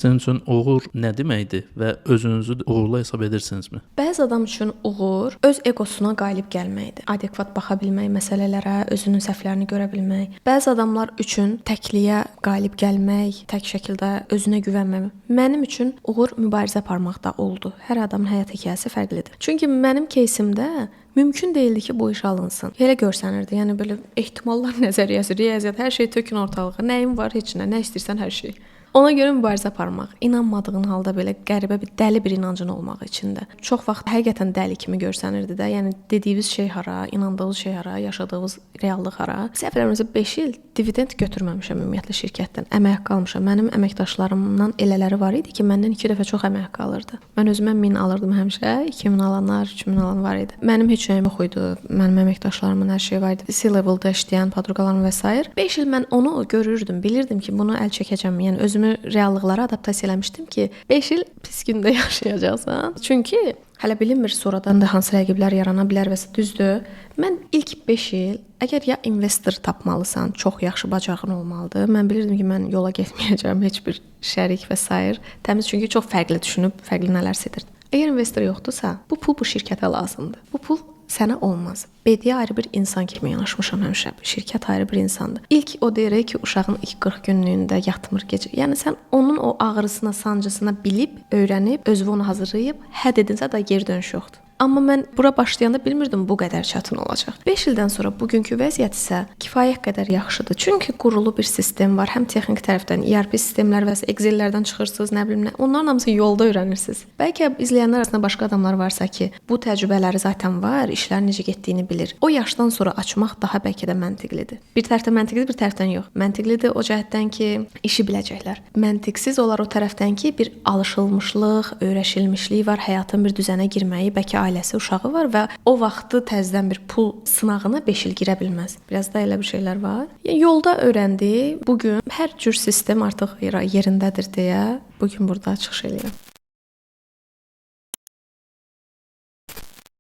Sizin üçün uğur nə deməkdir və özünüzü uğurlu hesab edirsinizmi? Bəzi adam üçün uğur öz eqosuna qalib gəlməkdir. Adekvat baxa bilmək məsələlərə, özünün səhvlərini görə bilmək. Bəzi adamlar üçün təkliyə qalib gəlmək, tək şəkildə özünə güvənməmək. Mənim üçün uğur mübarizə aparmaqda oldu. Hər adamın həyat hekayəsi fərqlidir. Çünki mənim кейsimdə mümkün deyildi ki, bu iş alınsın. Elə görsənirdi. Yəni belə ehtimallar nəzəriyyəsi, riyaziyyat, hər şey tökün ortalığa. Nəyim var, heç nə, nə istəyirsən hər şey. Ona görə mübarizə aparmaq, inanmadığın halda belə qəribə bir dəli bir inancın olmağı içində. Çox vaxt həqiqətən dəli kimi görsənirdi də. Yəni dediyiniz şey hara, inandığınız şey hara, yaşadığınız reallıq hara. Səhv eləmirəmsə 5 il dividend götürməmişəm ümumiyyətlə şirkətdən. Əmək haqqı almışam. Mənim əməkdaşlarımdan elələri var idi ki, məndən 2 dəfə çox əmək haqqı alırdı. Mən özümə 1000 alırdım həmişə, 2000 alanlar, 3000 alan var idi. Mənim heç nəyim yox idi. Mənim əməkdaşlarımın hər şeyi var idi. C-level-da işləyən podruqalarım və sair. 5 il mən onu görürdüm, bilirdim ki, bunu əl çəkəcəm. Yəni özümü reallıqlara adaptasiya eləmişdim ki, 5 il pis gündə yaşayacaqsan. Çünki hələ bilinmir sonradan da hansı rəqiblər yarana bilər və düzdür. Mən ilk 5 il əgər ya investor tapmalısan, çox yaxşı bacarığın olmalıdır. Mən bilirdim ki, mən yola getməyəcəm, heç bir şərik və sair. Təmiz, çünki çox fərqli düşünüb, fərqli nələrsə edirdim. Əgər investor yoxdursa, bu pul bu şirkətə lazımdır. Bu pul sənə olmaz. Bediyə ayrı bir insan kimi yanaşmışam həmişə. Şirkət ayrı bir insandır. İlk o deyir ki, uşağın ilk 40 günlüyündə yatmır gecə. Yəni sən onun o ağrısına, sancısına bilib, öyrənib, özünü ona hazırlayıb, hə dedinsə da geri dönüş yoxdur. Amma mən bura başlayanda bilmirdim bu qədər çətin olacaq. 5 ildən sonra bugünkü vəziyyət isə kifayət qədər yaxşıdır. Çünki qurulu bir sistem var. Həm texniki tərəfdən ERP sistemlər və Excel-lərdən çıxırsınız, nə bilim nə. Onların hamısını yolda öyrənirsiniz. Bəlkə izləyənlər arasında başqa adamlar varsa ki, bu təcrübələri zaten var, işlərin necə getdiyini bilir. O yaşdan sonra açmaq daha bəlkə də məntiqlidir. Bir tərəfdən məntiqlidir, bir tərəfdən yox. Məntiqlidir o cəhətdən ki, işi biləcəklər. Məntiqsiz olar o tərəfdən ki, bir alışılmışlıq, öyrəşilmişlik var, həyatın bir düzənə girməyi, bəlkə ailəsi, uşağı var və o vaxtı təzədən bir pul sınağına 5 il girə bilməz. Biraz da elə bir şeylər var. Yəni yolda öyrəndi. Bu gün hər cür sistem artıq yerindədir deyə bu gün burada çıxış eləyirəm.